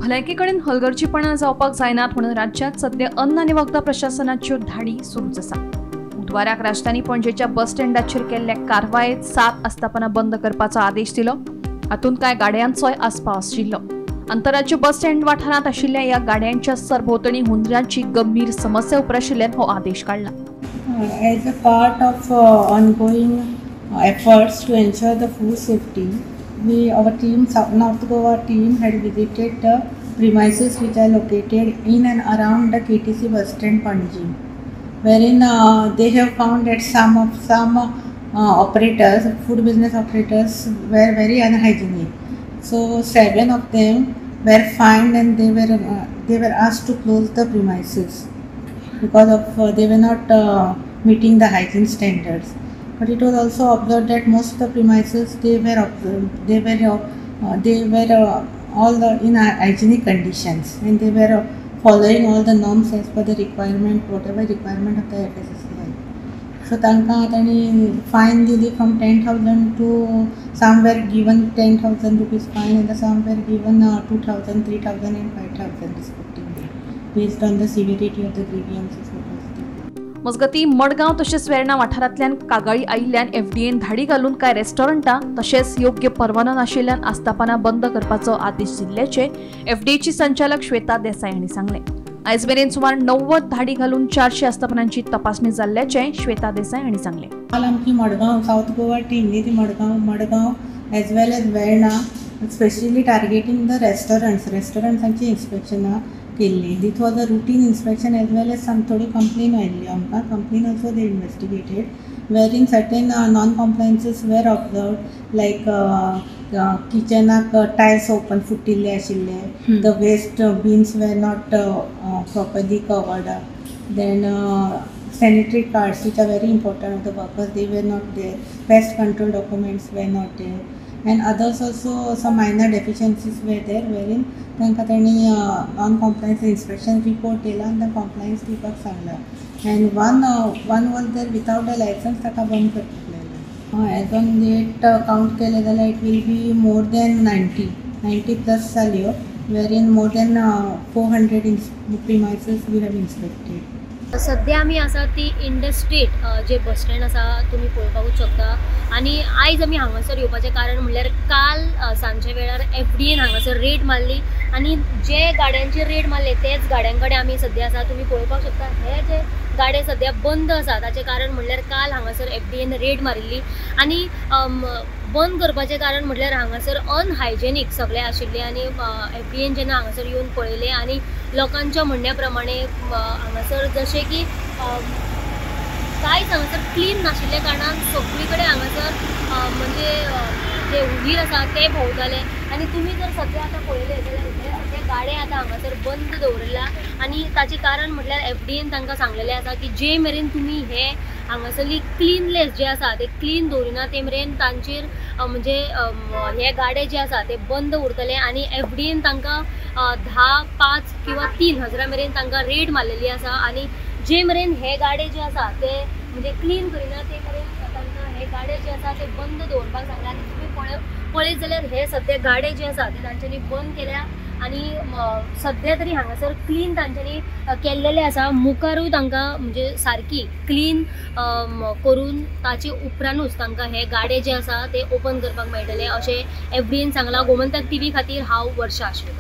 भलायके कडेन हलगर्जीपणा जावपाक जायनात म्हणून राज्यांत सध्या अन्न आनी वखदां प्रशासनाच्यो धाडी सुरूच आसा. बुधवाराक राजधानी पणजेच्या बस स्टँडाचेर केल्ल्या कारवायेत 7 आस्थापनां बंद करपाचो आदेश दिलो. हातूंत कांय गाड्यांचोय आस्पाव आशिल्लो. आंतरराज्य बस स्टँड वाठारांत आशिल्ल्या ह्या गाड्यांच्या सरभोंवतणी हुंदरांची गंभीर समस्या उप्राशिल्ल्यान हो आदेश काडला. As a part of ongoing efforts to ensure the food safety, our team, North Goa team, had visited the premises which are located in and around the KTC bus stand Panjim, wherein they have found that some operators, food business operators, were very unhygienic. So 7 of them were fined and they were asked to close the premises because of they were not meeting the hygiene standards. But it was also observed that most of the premises they were all the in hygienic conditions, and they were following all the norms as per the requirement, whatever requirement of the FSSAI. So तांकां तांणी fine दिली from 10,000 to some were given 10,000 rupees fine and some were given 2,000, 3,000 and 5,000 respectively, based on the severity of the grievances. मजगती मडगांव तशेंच वेर्णा वाठारांतल्यान कागाळी आयिल्ल्यान FDN धाडी घालून कांय रेस्टॉरंटां तशेंच योग्य परवानो नाशिल्ल्यान आस्थापनां बंद करपाचो आदेश दिल्ल्याचें एफडीएची संचालक श्वेता देसाय हांणी सांगलें. आयज मेरेन सुमार 90 धाडी घालून 400 आस्थापनांची तपासणी जाल्ल्याचें श्वेता देसाय हांणी सांगलें. काल आमची मडगांव सावथ गोवा टीम न्ही ती Madgaon as well as Verna specially targeting the restaurants, रेस्टॉरंट्सांची इन्स्पेक्शनां केल्ली. This was a routine inspection as well as some थोडी कंप्लेन आयिल्ली आमकां. Complain also they investigated, wherein certain non compliances were observed, like किचनाक tiles open फुटिल्ले आशिल्ले, the waste bins were not properly covered, then sanitary cards which are very important of the workers, they were not there, pest control documents were not there, and others also some minor deficiencies were there, wherein तांकां तांणी non compliance inspection report दिला आनी तांकां compliance दिवपाक सांगला. And one was there without a licence, ताका बंद करपाक लायला. एज ऑन डेट कावंट केलें जाल्यार it will be more than 90 plus जाल्यो, wherein more than 400 premises we have inspected. सध्या आमी आसा ती इंडस्ट्रीट जे बस स्टँड आसा तुमी पळोवपाकूच शकता. आनी आयज आमी हांगासर येवपाचें कारण म्हणल्यार काल सांजच्या वेळार एफडीएन हांगासर रेड मारली आनी जे गाड्यांचेर रेड मारले तेच गाड्यां कडेन आमी सध्या आसा. तुमी पळोवपाक शकता हे जे गाडे सध्या बंद आसा ताचें कारण म्हणल्यार काल हांगासर एफडीएन रेड मारिल्ली आनी बंद करपाचें कारण म्हणल्यार हांगासर अनहायजेनीक सगळें आशिल्लें आनी एफडीएन जेन्ना हांगासर येवन पळयलें आनी लोकांच्या म्हणण्या प्रमाणे हांगासर जशें की कांयच हांगासर क्लीन नाशिल्ल्या कारणान सगळी कडेन हांगासर म्हणजे जे हुंदीर आसा ते भोंवताले. आनी तुमी जर सद्या आतां पळयलें जाल्यार हे सगळे गाडे आतां हांगासर बंद दवरिल्ला आनी ताचें कारण म्हटल्यार एफडीएन तांकां सांगलेलें आसा की जे मेरेन तुमी हे हांगासरली क्लिनलेस जे आसा ते क्लीन दवरिना ते मेरेन तांचेर म्हणजे हे गाडे जे आसा ते बंद उरतले. आनी एफडीएन तांकां 10, 5 किंवा 3 हजारा मेरेन तांकां रेट मारलेली आसा आनी जे मेरेन हे गाडे जे आसा ते म्हणजे क्लीन करिना ते मेरेन तांकां हे गाडे जे आसा ते बंद दवरपाक सांगला. आनी तुमी पळयत जाल्यार हे सद्या गाडे जे आसा ते तांच्यांनी बंद केल्या आनी सद्या तरी हांगासर क्लीन तांच्यांनी केल्लेले आसा. मुखारूय तांकां म्हणजे सारकी क्लीन करून ताचे उपरांतूच तांकां हे गाडे जे आसा ते ओपन करपाक मेळटले अशें एफडीएन सांगलां. गोमंतक टीव्ही खातीर हांव वर्षा आश्वेकर.